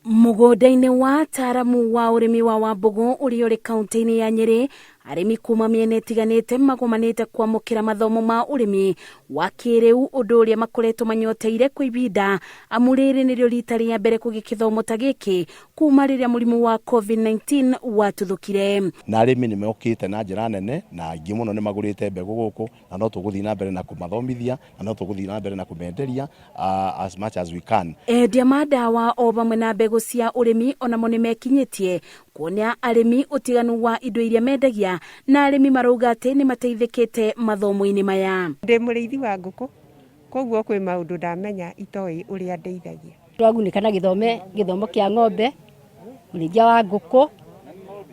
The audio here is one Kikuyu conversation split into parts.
Mũgũnda-inĩ wa ataaramu wa ũrĩmi wa Wambugu ũrĩa ũrĩ kaunti-inĩ ya Nyĩrĩ, arĩmi kuma mĩena ĩtiganĩte magomanĩte kwamũkĩra mathomo ma ũrĩmi wa kĩrĩu, ũndũ ũrĩa makoretwo manyoteire kwa ibinda, amu rĩrĩ nĩrĩo rita rĩa mbere kũgĩa kĩthomo ta gĩkĩ kuma rĩrĩa mũrimũ wa COVID-19 watuthũkire. Na arĩmi nĩ mokĩte na njĩra nene na aingĩ mũno nĩ magũrĩte mbegũ gũkũ, na no tũgũthiĩ na mbere na kũmathomithia na no tũgũthiĩ na mbere na kũmenderia as much as we can. Endia ma ndawa o vamwe na mbegũ cia ũrĩmi onamo nĩ mekinyĩtie kuonia arĩmi ũtiganu wa indo iria mendagia, na arĩmi marauga atĩ nĩ mateithĩkĩte mathomo-inĩ maya. Ndĩ mũrĩithi wa ngũkũ, koguo kwĩ maũndũ ndamenya itoĩ ũrĩa ndeithagia. Twagunĩka na gĩthome gĩthomo kĩa ng'ombe, ũrĩithia wa ngũkũ,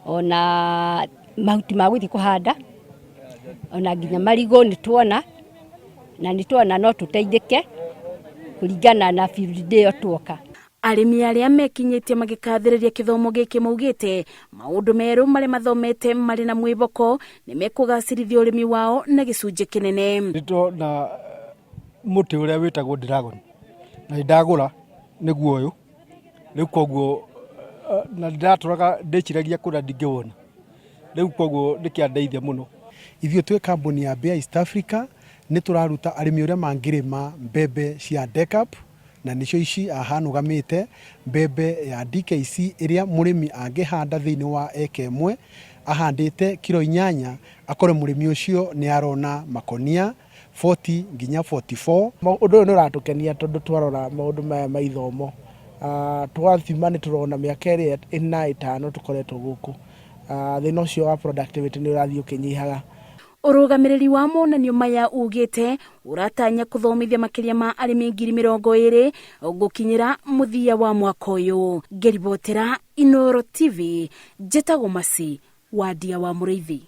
ona mahuti ma gũthiĩ kũhanda, ona nginya marigũ nĩ tuona, na nĩ tuona no tũteithĩke kũringana na field ĩyo tuoka. Arĩmi arĩa mekinyĩtie magĩkathĩrĩria kĩthomo gĩkĩ maugĩte maũndũ merũ marĩa mathomete marĩ na mwĩhoko nĩ mekũgacĩrithia ũrĩmi wao na gĩcunjĩ kĩnene. Nĩndona mũtĩ ũrĩa wĩtagwo dragon na nĩndagũra nĩguo ũyũ, rĩu koguo na ndĩratũraga ndĩciragia kũrĩa ndingĩwona, rĩu koguo nĩkĩandeithia mũno. Ithuĩ twĩ kambuni ya Bayer East Africa nĩ tũraruta arĩmi ũrĩa mangĩrĩma mbembe cia Decap na nĩcio ici haha nũgamĩte, mbembe ya DKC ĩrĩa mũrĩmi angĩhanda thĩinĩ wa eka ĩmwe ahandĩte kiro 8 akore mũrĩmi ũcio nĩ arona makonia 40 nginya 44. Ũndũ ũyũ nĩ ũratũkenia tondũ twarora maũndũ maya ma ithomo, twathima nĩ tũrona mĩaka ĩrĩa ĩna ĩtano tũkoretwo gũkũ, thĩna ũcio wa productivity nĩ ũrathiĩ ũkĩnyihaga. Ũrũgamĩrĩri wa monanio maya ugĩte ũratanya kũthomithia makĩria ma arĩmi 20,000 gũkinyĩra mũthia wa mwaka ũyũ. Ngĩribotera Inooro TV, njĩtagwo Mercy Wandia wa Mũrĩithi.